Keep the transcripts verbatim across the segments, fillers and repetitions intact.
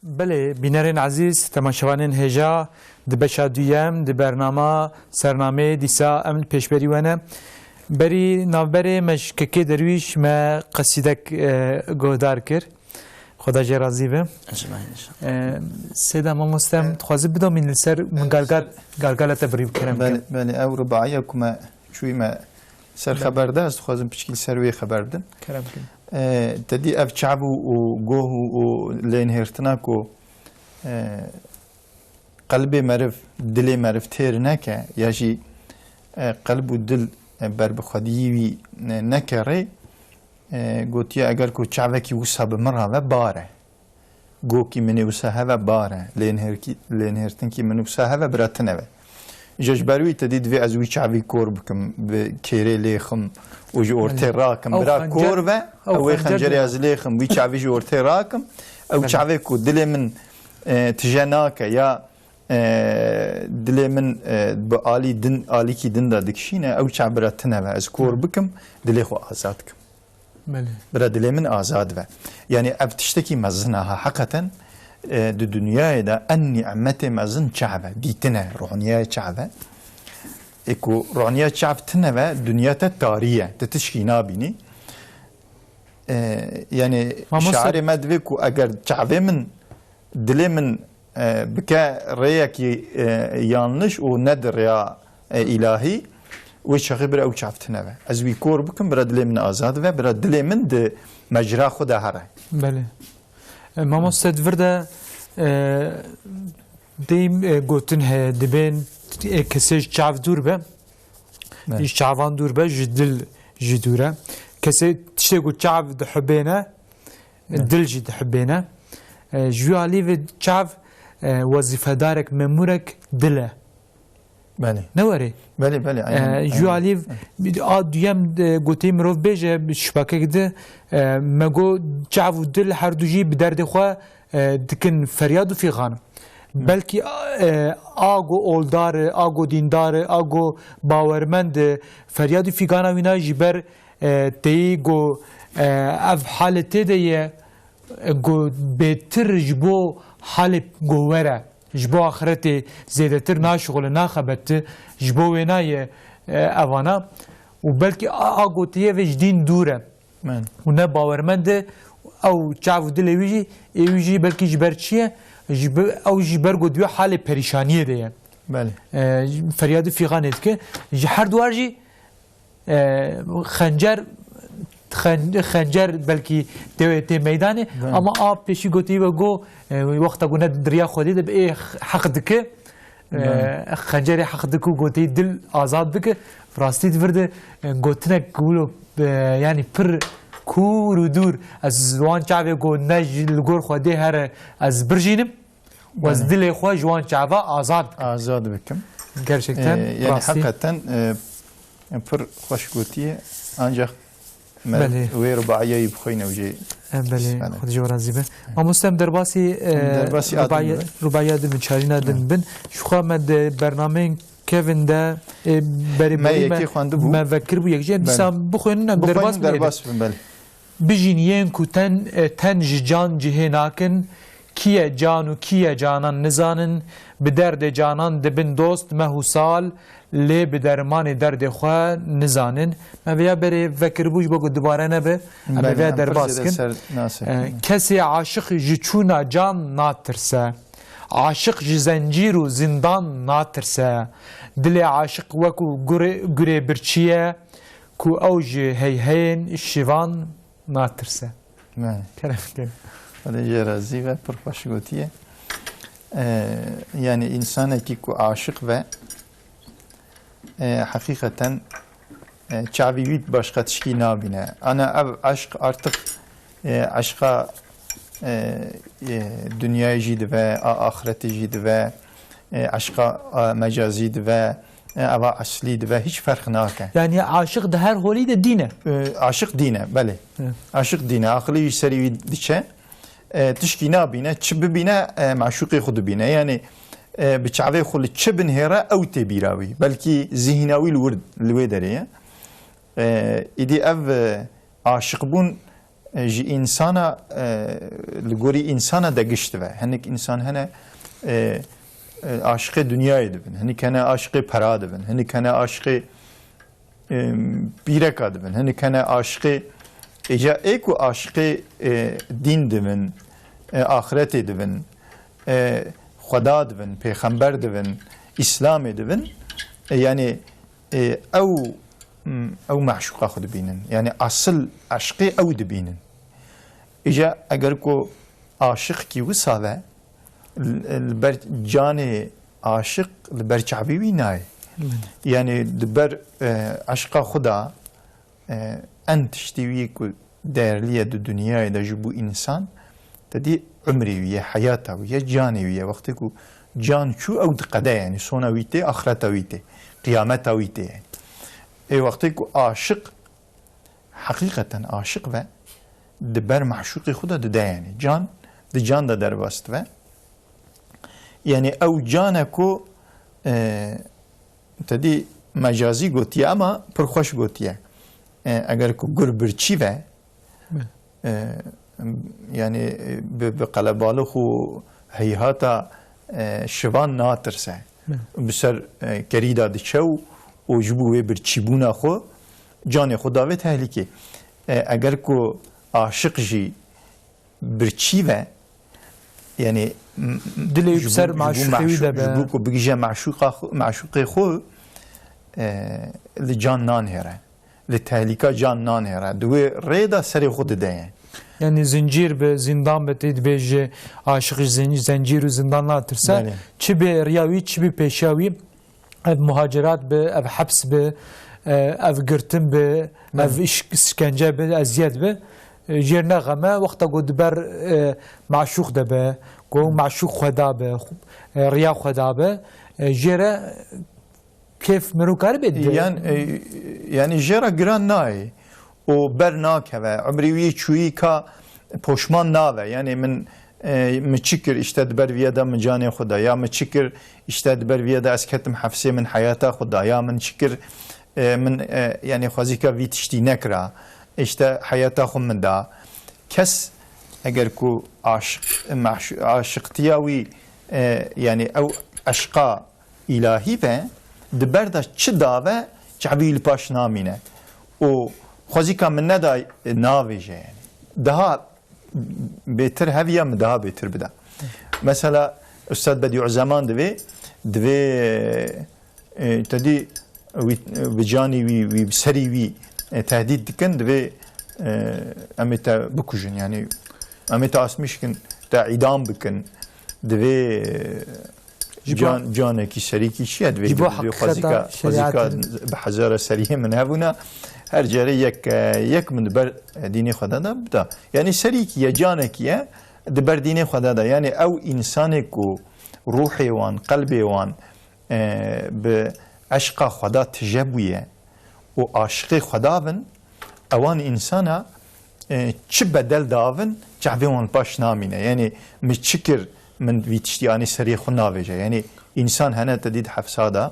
Belê, bînerên ezîz, temaşevanên hêja, di beşa duyem, di bernama Sernameyê dîsa em li pêşberî we ne. Berî navberê me ji Kekê Derwîş me qesîdek, e, guhdar kir. Xweda jê razî be. Ecmaîn inşallah. E, Seyda mamoste, em dixwazin bidomîn li ser min galgal, galgala te birî bikirim. Belê, belê, ew ribaiya ku me çûyî me ser xeber de, ez dixwazim piçkî li ser wê xeber bidim. Kerem bikin. E, te dî ev çav û, û goh û, û lênhêrtina ku, e, qelbê meriv, dilê meriv têr neke, ya jî, e, qelb û dil, e, ber bi xwediyî wî, e, neke rê, e, gotiye, eger ku çavekî wisa bi min re ve bar e. Gokî min ê wisa heve bar e. Lênhêrkî-, lênhêrtinkî min wisa heve bira tine ve. Îja ji ber wî te dî divê ez wî çavî kor bikim, bi kêrê lêxim û ji ortê Belê. rakim. Ew Bira xencer, kor ve, ew ew wê xencer xencerê de- ez lêxim, wî çavî ji ortê rakim. Ew Belê. çavê ku dilê min, e, tije nake ya, e, dilê min, e, bi alî din, alîkî din de dikişîne, ew çav bira tine ve, ez kor Hı. bikim, dilê xwe azad kim. Belê. Bira dilê min azad be. Yani ev tiştekî mezin e ha. Heqeten, e, di dinyayê de en nîmetê mezin çav e. Dîtin e, roniyayê çav e. Ê ku roniya çav tine ve, dinya te tarî ye. Tu tişkî nabînî. E, yani Mamoste şairê me divê ku eger çavê min, dilê min, e, bike rêyekî, e, yanlış û ne di rêya, e, îlahî, wê çaxê bira ew çav tine ve. Ez wî kor bikim, bira dilê min azad ve, bira dilê min di mecra xwe de here. Belê. E, mamoste, di vir de, e, deyim, e, gotin heye, dibên, e, kesê ji çav dûr be. Belê. Ji çavan dûr be, ji dil jî dûr e. Kesê tiştê ku çav dihibêne, Belê. dil jî dihibêne. E, ji wî alî ve çav, e, wezîfedarek, memûrek dil e. Belê. Ne werê? Belê, belê, E, aynen, ji wî aynen. alî v-, a duyem, e, gotê mirov bêje, şibakek di, e, me got çav û dil her du jî bi derdê xwe, e, dikin feryad û fîxan. Belkî, e, a go oldar e, a go dîndar e, a go bawermend e, feryad û fîgana wîna ji ber, e, teyî go, e, ev halê tê de ye, e, go bêtir ji bo halê go were, ji bo axiretê zêdetir naşixule, naxebeti, ji bo wêna ye, e, evana. Û belkî a, a gotiye ve ji dîn dûr e. Men. Û ne bawermend e, ew çav û dilê wî jî, ê wî jî belkî ji ber çi ye? Ji be-, ew ji ber ku di wê halê perîşaniyê de ye. Belê. E, feryadî fîxanê dike. Ji her duwar jî, e, xencer, xen-, xencer belkî tê, tê meydanê, Belê. ama a pêşî gotî we got, e, wexta ku ne di riya Xwedê de be, ê heq dike. Belê. E, xencerê heq dike û gotî dil azad bike. Rastî di vir de, e, gotinek wilo, e, yanî pir kûr û dûr. Ez wan çavê ku ne ji li gor Xwedê here ez birjînim. û ez Belê. dilê xwe ji wan çava azad bikim. Azad bikim. Gerçekten, E, yani rastî. hakikaten, e, pir xweş gotiye. Ancak me Belê. wê rubaiyayî bixwîne û jê E, belê, Belê. Xwedê ji we razî be. Mamoste, em derbasî, e, Em derbasî a din rubaiye-, bibin. rubaiya din bin, çarîna din Hı. bin. Ji xwe me di bernameyên kevin de, e, berê Me borî me, yekê xwendibû. me vekiribû yek jî. Em Belê. dîsa bixwînin, em Bixwînin, derbas bibin. derbas bibin, belê. Bijîn yên ku ten, e, ten ji can cihê nakin, kî ye can û kî ye canan nizanin, bi derdê canan dibin dost meh û sal, lê bi dermanê derdê xwe nizanin. Me vêya berê vekiribû ji bo ku dubare nebe, em ê Belê, vêya em derbas pirsê de kin. ser nasê. E, kesê aşiq ji çûna can natirse. Aşiq ji zencîr û zindan natirse. Dilê aşiq wekû gurê, gurê birçî ye, ku ew ji heyheyên şivan natirse. Me. Kerem, kerem. Xwedê jê razî be, pir xweş gotiye. Ee, yani, însanekî ku aşiq be, e, heqîqeten, e, çavî wî başqa tişkî nabîne. Ana ev eşq artık, e, eşqa, e, e, dinyayê jî dibe, a axretê jî dibe, e, eşqa, e, mecazî dibe, e, eva eslî dibe, hiç ferq nake. Yani aşiq di her holî de dîn e. E, aşiq dîn e, belê. Evet. Aşiq dîn e, aqilî wî serî wî diçe. E, tişkî nabîne, çi bibîne, e, meşûqê xwe dibîne. Yani, e, bi çavê xwe li çi binhêre, ew tê bîra wî. Belkî zihîna wî li wir, li wê derê ye. E, îdî ev, e, aşiqbûn, e, ji însana, e, li gorî însana de giş dibe. Hinek însan hene, e, e, aşiqê dinyayê dibin, hinek hene aşiqê pera dibin, hinek hene aşiqê, e, pîreka dibin, hinek hene aşiqê, îca ê ku aşiqê, e, dîn dibin, e, axretê dibin, e, Xweda dibin, pêxember dibin, Îslamê dibin, e, yanî, e, ew, m, ew meşûqa xwe dibînin. Yanî asil eşqê ew dibînin. Îca eger ku aşiqkî wisa be, li, li ber canê aşiq, li ber çavî wî nayê. Yanî di ber, e, eşqa xwe de, e, en tiştî wî ku değerli ye di dinyayê de ji bo însan, te dî umrê wî ye, heyata wî ye, canê wî ye. Wextê ku can çû, ew diqede, yanî sona wî tê, axreta wî tê, qiyameta wî tê. Ê wextê ku aşiq, heqîqeten aşiq be, di ber meşûqê xwe de dide, yanî can, di can de derbas dibe. Yanî ew can e ku, e, te dî mecazî gotiye, ama pir xweş gotiye. E, eger ku gur birçî ve, e, yanî bi, bi qelebalix û heyhata, e, şivan natirse. Bi ser, e, kerî de diçe û, û ji bo wê birçîbûna xwe canê xwe davê tehlîkê. E, eger ku aşiq jî birçî ve, yanî, m, m, Dilê wî ji bi ser bo, ji bo meşûqê wî meşû-, de be. Ji bo ku bigije meşûqa xwe, meşûqê xwe, e, li can nanêre. Li tehlîka can nanêre. Di wê rê de serê xwe dide ye. Yanî zincîr bi, zindan bi, tê dibêje aşiq ji zin-, zencîr û zindan natirse. Belê. Çi bi riya wî, çi bi pêşiya wî, ev muhacerat bi, ev heps bi, e, ev girtin bi, Belê. ev iş-, işkence bi, eziyet bi, e, jêr nexeme, wexta ku di ber, e, meşûq de be, ku meşûq xwe da be, xu-, e, riya xwe da be, e, jê re kêf mirov kare bê di- Yan, e, yanî jê re giran nayê û ber nakeve. Umrê wî çûyî ka poşman nabe. Yanî min, e, min çi kir, işte di ber viya de min canê xwe da, ya min çi kir, işte di ber viya de ez ketim hefsê, min heyata xwe da, ya min çi kir, e, min, e, yanî xwezîka vî tiştî nekira, işte heyata xwe min da. Kes eger ku aşiq, meşû-, aşiqtiya wî, e, yanî ew eşqa îlahî be, di ber de çi dave, çavî li paş namîne. Û xwezîka min neda, e, navêje yanî. Daha bêtir heviya min daha bêtir bida. Mesela Ustad Bediüzzeman divê, divê, e, te dî wî, bi canî wî, wî bi serî wî, e, tehdît dikin, divê, e, em ê te bikujin, yanî em ê te asmîş kin, te îdam bikin, divê, e, Ji bo can, canekî serîkî çi ye? Divê, ji bo divê heqîqeta xwezîka, xwezîka şerîetê. Bi hezara seriyê min hebûna, her carê yek, e, yek min di ber dînê xwe de de bida. Yanî serîkî ye, canekî ye, di ber dînê xwe de de. Yanî ew însanê ku ruhê wan, qelbê wan, e, bi eşqa Xweda tije bûye û aşiqê Xweda bin, ewan însana, e, çi bedel davin, çavê wan li paş namîne. Yanî min çi kir, min vî tiştî anî serê xwe navêje. Yanî însan hene te dî di hefsa de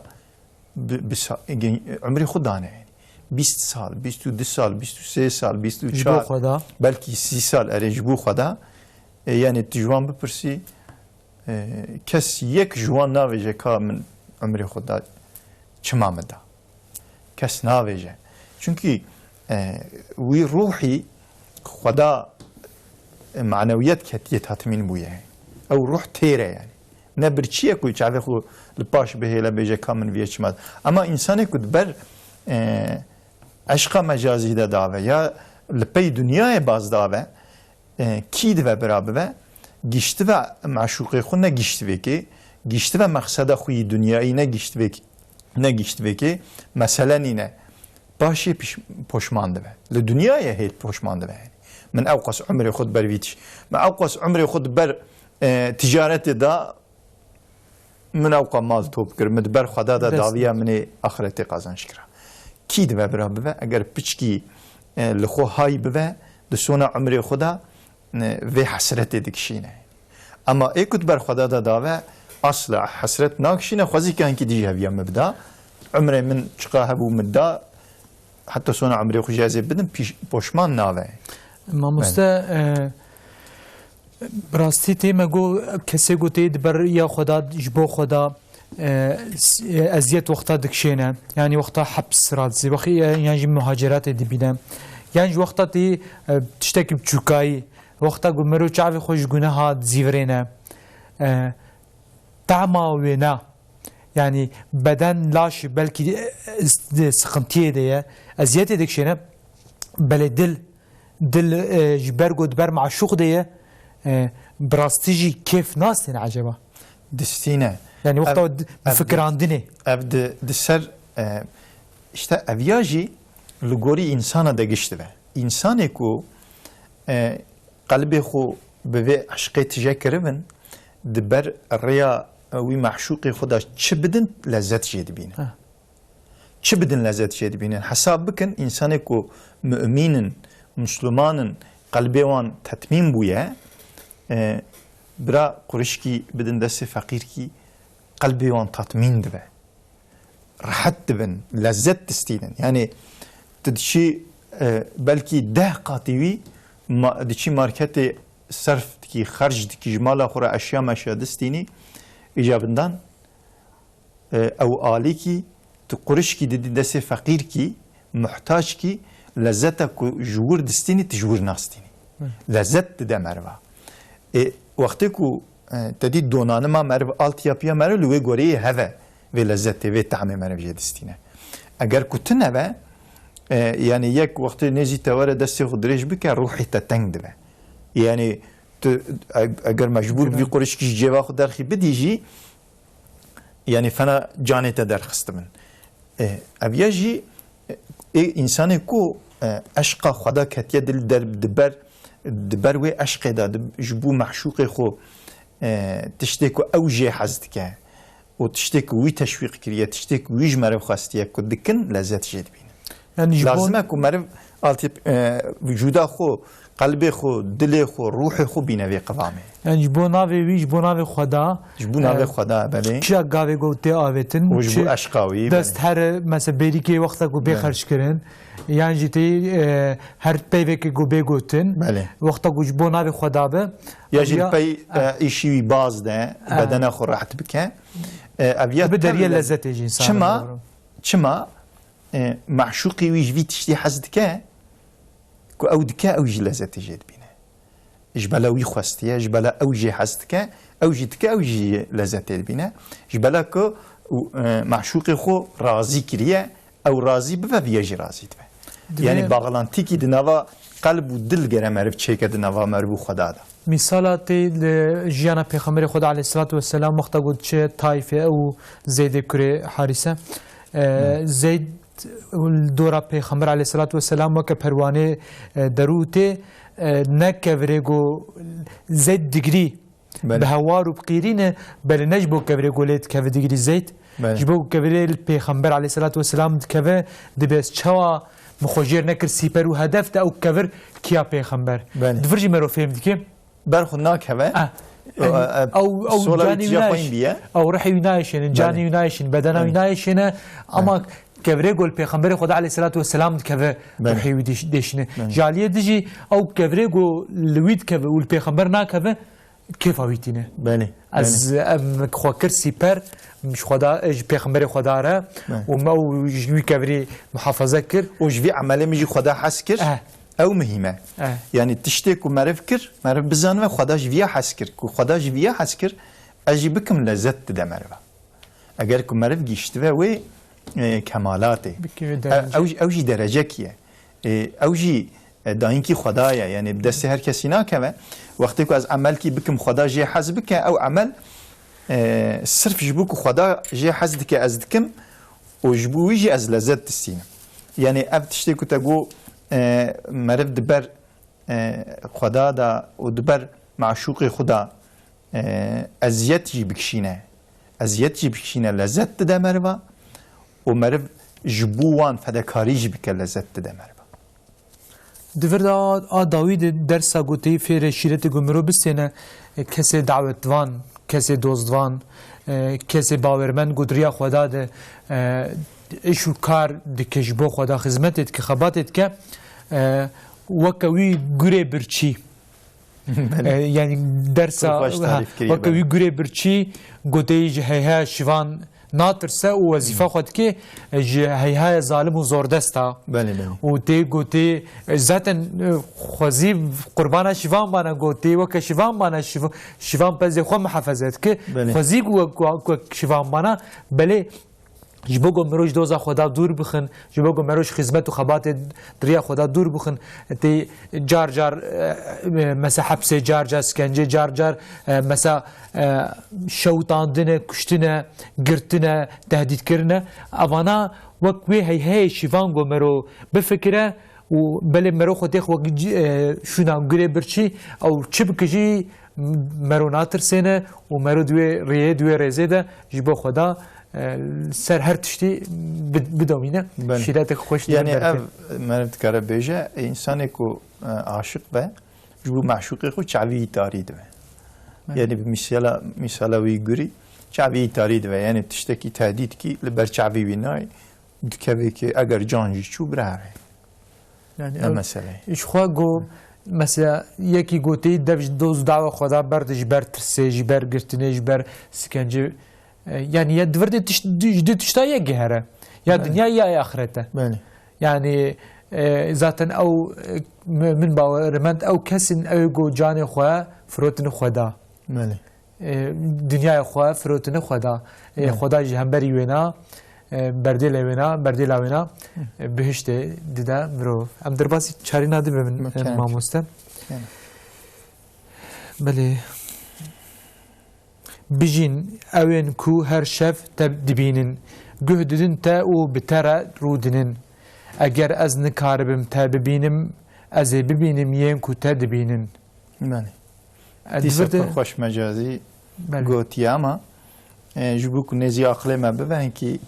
bi, bi sa-, gen-, umrê xwe dane. Yanî bîst sal, bîst û du sal, bîst û sê sal, bîst û çar, Ji bo Xweda. belkî sî sal erê ji bo Xweda. E, yanî tu ji wan bipirsî, E, kes yek ji wan navêje ka min umrê xwe da, çima min da. Kes navêje. Çunkî, e, wî ruhî xwe da, e, manewiyet ketiye tatmîn bûye. Ew ruh têr e yanî. Ne birçî ye ku çavê xwe li paş bihêle bêje ka min viye çima da. Ema însanê ku di ber, e, eşqa mecazî de dave ya li pey dinyayê baz dave, e, kî dibe bira bibe, giştibe meşûqê xwe ne giştivêkê, giştibe mexseda xwe yî dinyayî ne giştivêk-, ne giştivêkê, mesele nîne. Paşê piş-, poşman dibe. Li dinyayê hêt poşman dibe. Min ewqas umrê xwe di ber vî tiş-, min ewqas umrê xwe di ber, e, ticaretê da, Min ewqa mal top kir, min di ber Xweda de Dest dawiya min ê axretê qazanç kira. Kî dibe bira bibe, eger piçkî, e, li xwe hay bibe, di sona umrê xwe de, e, vê hesretê dikişîne. Ema ê ku di ber Xweda de dave, asla hesret nakişîne, xwezî ke hinkî dî jî heviya min bida, umrê min çiqa hebû min da, heta sona umrê xwe jî ez ê bidim, pîş-, poşman nabe. Mamoste, e, bi rastî tê me got, kesê ku tê di ber ya xwe da, ji bo xwe da, e, s-, e, eziyet wexta dikişêne. Yanî wexta heps radizê, wexî, e, yan jî muhaceratê dibîne. Yan jî wexta tê, e, tiştekî biçûkayî, wexta ku mero çavê xwe ji guneha dizîvirêne. E, Tahma wêna. Yanî beden, laş belkî, e, e, di sıkıntiyê de ye. Eziyetê dikişêne. Belê dil, dil, e, ji ber ku di ber maşûq de ye, e, bi rastî jî kêf nastêne eceba? Distîne. Yanî wexta Ev, di-, ev di-, bifikirandinê. Ev di, di ser, e, işte ev ya jî li gorî însana de giş dibe. Însanê ku, e, qelbê xwe bi vê eşqê tije kiribin, di ber rêya wî meşûqê xwe de çi bidin, lezet jê dibînin. Heh. Çi bidin, lezet jê dibînin. Hesab bikin, însanê ku mumîn in, misliman in, qelbê wan tetmîn bûye, e, bira qurişkî bidin destê feqîrkî, qelbê wan tatmîn dibe. Rehet dibin, lezzet distînin. Yanî tu diçî, e, belkî deh qatî wî ma-, diçî marketê serf dikî, xerc dikî, ji mala xwe re eşya meşya distînî, îca bindan, e, ew alîkî tu qurişkî didî destê feqîrkî, muhtaçkî, lezzeta ku ji wir distînî tu ji wir nastînî. Hı. Lezzet dide meriva. Ê, wextê ku, e, te dî donanima meriv, altyapıya meriv li wê goreyê heve, vê lezzetê, vê tahmê meriv jê distîne. Eger ku tune be, e, yanî yek wextê nêzî te were destê xwe dirêj bike, ruhê te teng dibe. Yanî tu, e-, eger mecbûr bî qurişkî ji cêva xwe derxî bidî jî, yanî fena canê te derxistibin. E, ev ya jî, e, ê însanê ku, e, eşqa Xweda ketiye dil der, di ber, di ber wê eşqê de, di, ji bo meşûqê xwe, e, tiştê ku ew jê hez dike û tiştê ku wî teşwîq kiriye, tiştê ku wî ji meriv xwestiye ku dikin, lezet jê dibînin. Yanî ji bo Lazim e ku meriv altî, e, vücuda xwe, qelbê xwe, dilê xwe, ruhê xwe bîne vê qivamê. Yanî ji bo navê wî, ji bo navê Xweda, Ji bo navê e, Xweda, belê. Çiya gavê ku tê avêtin, Û ji bo çi eşqa wî, dest belê. Her, mesela, bêrîkê wexta ku bê Belê. Xerc kirin, yan jî tê, e, her peyvekê ku bê gotin, Belê. Wexta ku ji bo navê Xweda be, Ya jî ev li ya pey, e, e, îşî wî baz de, e, bedena xwe rehet bike. E, ev ya bi deriye tevle lezzetê jî însan Çima, re. Çima, e, meşûqî wî ji vî tiştî hez dike, ku ew dike, ew jî lezetê jê dibîne. Ji bela wî xwestiye, ji bela ew jê hez dike, ew jî dike, ew jî lezetê dibîne. Ji bela ku, e, meşûqê xwe razî kiriye, ew razî bibe, viya jî razî dibe. Divê Yanî bağlantîkî di nava qelb û dil gere meriv çêke di nava meriv û Xweda de. Mîsala tê li jiyana Pêxemberê Xweda aleyhissalatu vesselam wexta got çi Taîfê ew Zeydê kurê Harîse. E, Belê. Zeyd li dora Pêxember aleyhissalatu vesselam weke perwanê, e, derû tê, e, ne kevirê go Zeyd digirî Belê. Bi hewar û bi qîrî ne, belê ne ji bo kevirê go lê dikeve digirî Zeyd. Belê. Ji bo kevirê li Pêxember aleyhissalatu vesselam dikeve, dibê ez çawa min xwe jêr nekir sîper û hedef de ew kevir kiya Pêxember. Belê. Di vir jî mero fêm dike. Ber xwe nakeve. Ah. Ew, ew, ew sola wî canê wî tija xwe nayêş-, in biye. Ew rihê wî nayêşêne, canê Belê. Wî nayêşêne, bedena wî Belê. Nayêşêne. Ama Belê. Kevirê go li Pêxemberê Xweda aleyhissalatu vesselam dikeve Belê. Rihê wî dêş-, dêşîne. Belê. Ji aliyê dijî ew kevirê go li wî dikeve û li Pêxember nakeve, kêfa wî tîne. Belê, Ez belê. Em xwe kir sîper, ji Xweda, ji Pêxemberê Xweda re Belê. Û me û ji wî kevirî muhafaza kir. Û ji vî emelê min jî Xweda hez kir. Eh. Ew muhîm e. Eh. Yanî tiştê ku meriv kir, meriv bizanibe Xweda ji viya hez kir. Ku Xweda ji viya hez kir, ez jî bikim lezet dide meriva. Eger ku meriv gihîştibe wê, e, kemalatê. Bikeve E, derece. Ew, ew jî derecekî ye. E, ew jî, e, dayînkî Xweda ye. Yanî bi destê her kesî nakeve. Wextê ku ez emelkî bikim Xweda jê hez bike, ew emel, e, sirf ji bo ku Xweda jê hez dike ez dikim û ji bo wî jî ez lezet distînim. Yanî ev tiştê ku te got, e, meriv di ber, e, Xweda de û di ber meşûqê xwe de, e, eziyet jî bikişîne. Eziyet jî bikişîne, lezet dide meriva û meriv ji bo wan fedekarî jî bike, lezet dide meriva. Di vir de a, a dawî de dersa goteyî fêrê şîretê ku mirov bistêne, e, kesê dawetvan, kesê dostvan, e, kesê bawermend ku di riya Xweda de, e, îş û kar dike, ji bo Xweda xizmetê dike, xebatê dike, e, Weke wî gurê birçî. E, yani dersa, Xweş ha, tarîf kiriye, weke belê. Wî gurê birçî gotê ji heyheya şivan natirse û wezîfa xwe dike, e, ji heyhaya zalim û zordesta. Belê, belê. Û tê gotê, e, zaten, e, xwezî qurbana şivan bana gotê, weke şivan bana şiv-, şivan pezê xwe muhafeze dike. Belê. Xwezî ku wek, wek şivan bana, belê Ji bo ku mirov ji doza Xweda dûr bixin, ji bo ku mirov ji xizmet û xebatê di riya Xweda dûr bixin, tê car car, e, e, mesela hepsê, car car skencê, car car, e, mesela, e, şewitandine, kuştine, girtine, tehdîtkirine. Evana wek wê heyheyê şîvan ku mirov bifikire û belê mirov xwe têx wek ci-, e, şûna gurê birçî, ew çi bike jî, Mero natirsêne û mero di wê rêyê, di wê rêzê de ji bo Xweda, e, ser her tiştî bi-, bidomîne. Belê. Şîretek xweş dide Yani berfê. Ev meriv dikare bêje, însanê ku, e, aşiq be, ji bo meşûqê xwe çavî tarî dibe. Belê. Yani bi mîsala, mîsala wî gurî çavî tarî dibe. Yani tiştekî tehdîdkî li ber çavî wî nayê, dikeve ki eger can jî çû birahevê. Yani Ne ew mesele. Ji xwe got, mesela, yekî gotî dev ji doz dawa Xweda berde ji ber tirsê, ji ber girtinê, ji ber sikencê. E, yani ya di vir de tişt-, di, ji du tişta yek gihere. Ya Belê. Dinya ya axirete. Belê. Yani, e, zaten ew, e, min bawermend ew kesin ew go canê xwe firotin Xweda. Belê. E, dinyaya xwe firotine Xweda. E, Hı. Xweda ji hemberî wêna, e, berdêle wêna, berdêla wêna, Hı. e, bihiştê dide mirov. Em derbasî çarîna dibe min, e, Mükemmel. Mamoste. Yani. Belê. Bijîn, ewên ku her şev te dibînin, guh didin te û bi te re rûdinin. Eger ez nikaribim te bibînim, ez ê bibînim yên ku te dibînin. Belê. E, Dîsa divir de pir xweş mecazî Belê. Gotiye, ama, e, ji bo ku nêzî aqilê me bibe, hinkî,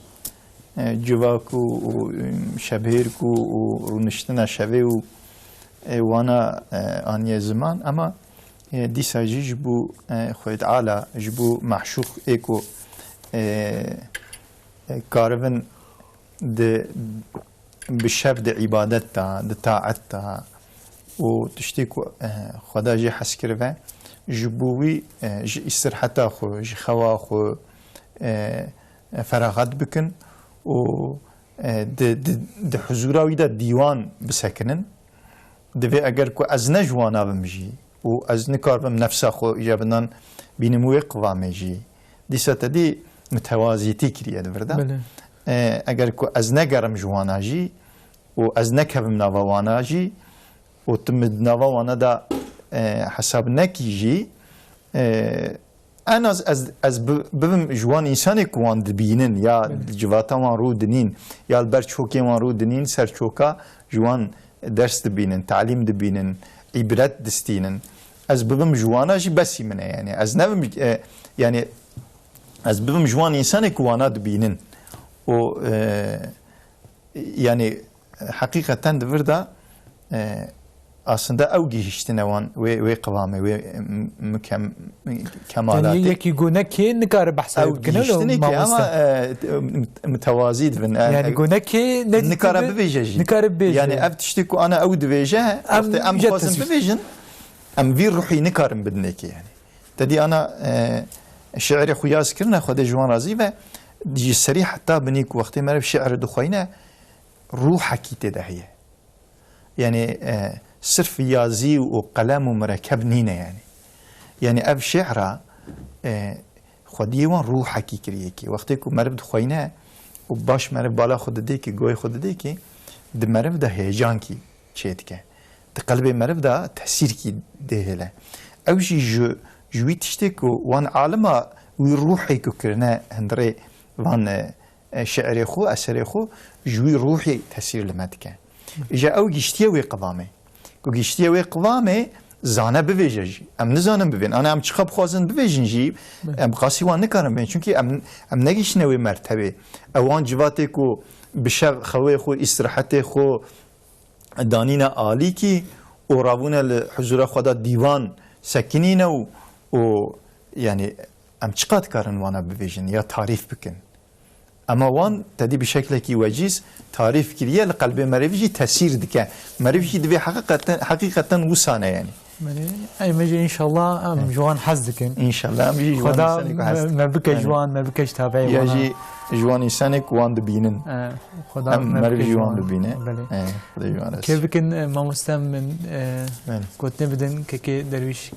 e, civak û, û, e, şebhêrk û, û rûniştina şevê û, e, wana, e, aniye ziman, ama, e, dîsa jî ji bo, e, Xwedê Teala, ji bo meşûq ê ku, e, e, karibin di bi şev di îbadet de, di taet de û tiştê ku, eh, Xweda jê hez kiribe, ji bo wî, eh, ji îstirheta xwe, ji xewa xwe, eh, feraxet bikin û, eh, di, di, di huzûra wî de dîwan bisekinin. Divê eger ku ez ne ji wana bim jî û ez nikaribim nefsa xwe îja bindan bînim wê qivamê jî, dîsa te dî mitewazîtî kiriye di vir de. Belê. E, eger ku ez negerim ji wana jî û ez nekevim nava wana jî û tu min di nava wana de, e, hesab nekî jî, e, En az ez, ez bi-, bibim ji wan însanê ku wan dibînin ya Belê. Civata wan rû dinîn ya li ber çokê wan rû dinîn, ser çoka ji wan ders dibînin, talîm dibînin, îbret distînin. Ez bibim ji wana jî besî min e, yani. Ez nebim, e, yani, ez bibim ji wan însanê ku wana dibînin. O, e, Yani, heqîqeten di vir de, e, aslında ew gihîştine wan wê, wê qivamê, wê, m-, mikem-, Yani kemalatê. Yekî go ne kê nikare behsa Ew wê bikine, lo gihîştinê kê, mamoste. Ama, e, mitewazî dibin. E, Yani e, go ne kê ne nikare dibê, bibêje jî. Nikare bibêje. Yani ev tiştî ku ana ew dibêje, Em wextê em ya dixwazin tesvîr. Bibêjin, em vî ruhî nikarin bidinê kê yani. Te dî ana, e, şiirê xwe yaz kirine, Xwedê ji wan razî be, ji serî heta binî ku wextê meriv şiir dixweyne, ruhekî tê de heye. Yani, e, sirf yazî û qelem û mirekeb nîne yani. Yani ev şiira, e, xwediyê wan ruhekî kiriye ki wextê ku meriv dixweyne û baş meriv bala xwe didê ki, goyê xwe didê ki, di meriv de heyecankî çêdike. Di qelbê meriv de tesîrkî dihêle. Ew jî ji, ji wî tiştê ku wan alima wî ruhê ku kirine hundirê van, e, e, şiirê xwe, eserê xwe, ji wî ruhê tesîr li me dike. Îja ew giştiye wê qivamê. Ku giştiye wê qivamê, zane bivêje jî. Em nizanin bivên. Ana em çiqa bixwazin bivêjin jî, Belê. Em qasî wan nikarin bivên. Çunkî em, em negihiştine wê mertebê. Ew wan civatê ku bi şev xewê xwe, îstirahetê xwe, danîne alîkî û rabûne li huzûra xwe de dîwan sekinîne û, û, yani, em çiqas dikarin wana bivêjin ya tarîf bikin? Ama wan tedî bi şeklekî wecîz tarîf kiriye, li qelbê merivî jî tesîr dike. Merivî jî divê heqîqeten, heqîqeten wisa ne, yanî. Belê, ey me jî înşallah em ji wan hez dikin. Înşallah, em jî ji wan Xweda însanê ku hez me, dikin. Me bike ji wan, me bike ji tabiî wan. Ya jî ji wan însanê ku wan dibînin. E, Xweda em me meriv bike jî ji wan wan. Bibîne. Belê. E, Xweda ji wan razî. Kêf bikin, e, mamoste min, e, Belê. Gotinê bidin, kekê Derwîş.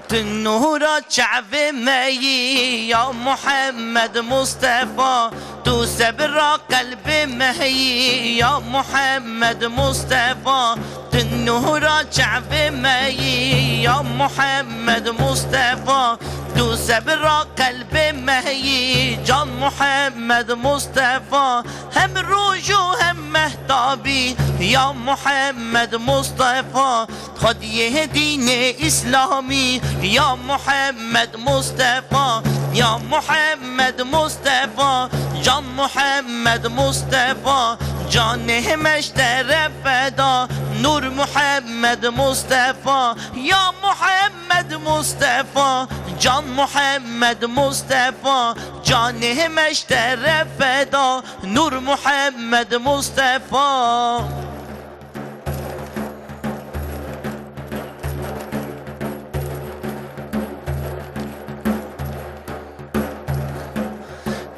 Tu nûra çavê me yî, ya Muhammed Mustefa. Tu sebra qelbê me yî, ya Muhammed Mustefa. Tu nûra çavê me yî, ya Muhammed Mustefa. Tu sebra qelbê me yî, can Muhammed Mustefa. Hem roj û hem mehtabî, ya Muhammed Mustefa. Xwediyê dînê Îslamî, ya Muhammed Mustefa, ya Muhammed Mustefa, can Muhammed Mustefa, canê me ji te re feda, Nur Muhammed Mustefa, ya Muhammed Mustefa, can Muhammed Mustefa, canê me ji te re feda, Nur Muhammed Mustefa.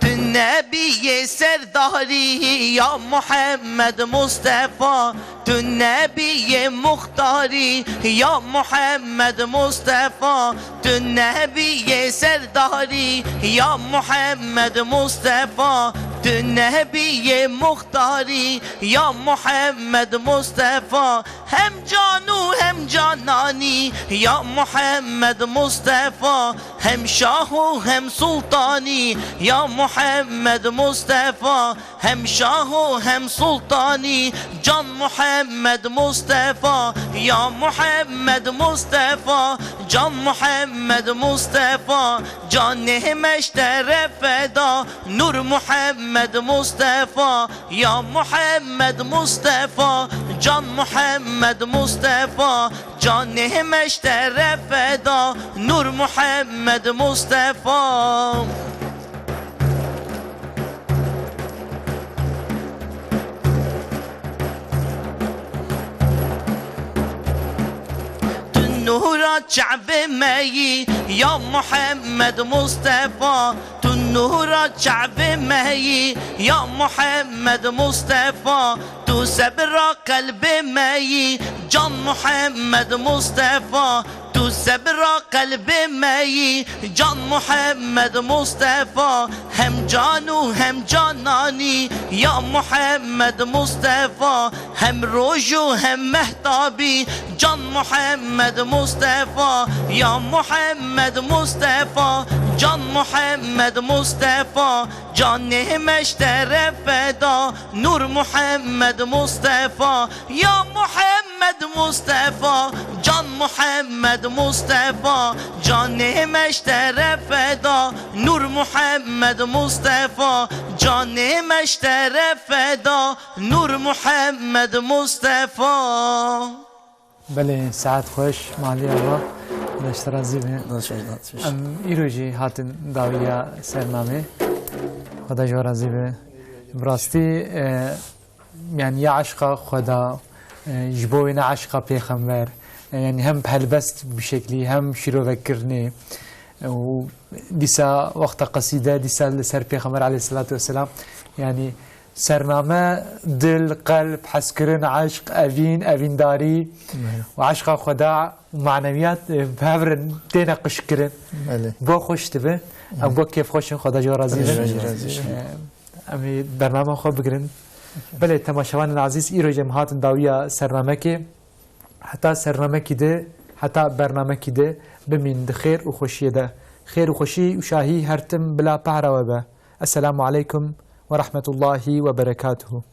Tu nebiyê serdarî, ya Muhammed Mustefa. Tu nebiyê muxtarî, ya Muhammed Mustefa. Tu nebiyê serdarî, ya Muhammed Mustefa. Tu nebiyê muxtarî, ya Muhammed Mustefa. Hem can û hem cananî, ya Muhammed Mustefa. Hem şah û hem sultanî, ya Muhammed Mustefa. Hem şah û hem sultanî, can Muhammed Mustefa. Ya Muhammed Mustefa, can Muhammed Mustefa. Canê me ji te re feda, Nur Muhammed Mustefa. Ya Muhammed Mustefa, can Muhammed Mustefa, canê me ji te re feda, Nur Muhammed Mustefa. Tu nûra çavê me yî, ya Muhammed Mustefa. Tu nûra çavê me yî, ya Muhammed Mustefa. Tu sebra qelbê me yî, can Muhammed Mustefa. Tu sebra qelbê me yî, can Muhammed Mustefa. Hem can û hem cananî, ya Muhammed Mustefa. Hem roj û hem mehtabî, can Muhammed Mustefa. Ya Muhammed Mustefa, can Muhammed Mustefa. Canê me ji te re feda, Nur Muhammed Mustefa. Ya Muhammed Mustefa, can Muhammed Mustefa. Canê me ji te re feda, Nur Muhammed Mustefa. Canê me ji te re feda, Nur Muhammed Mustefa. Belê, saet xweş, malî Allah, Xweda ji te razî be. Xweda ji te razî be. Em îro jî hatin dawiya sernamê. Xweda ji we razî be. Bi rastî, e, yanî ya eşqa Xweda, e, ji bo wêne eşqa pêxember, e, yanî hem helbest bi şeklî, hem şîrovekirinê, e, û dîsa wexta qesîde, dîsa li ser pêxember aleyhisselatu vesselam, yanî Sername, dil, qelb, hezkirin, eşq, evîn, evîndarî Belê. Û eşqa Xweda û manewiyat, e, bi hev re têne qişkirin. Belê. Bo xweş dibe. Em Belê. Bo kêfxweş in, Xweda ji we razî be. Xweda ji we razî be. E, em ê bernama xwe bigirin. Belê, temaşevanên ezîz, îro jî em hatin dawiya sernamekê. Heta sernamekî di, heta bernamekî di, bimîn di xêr û xweşiyê de. Xêr û xweşî û şahî her tim bila pehra we be. Esselamu aleykum ve rahmetullahi ve berekatuhu.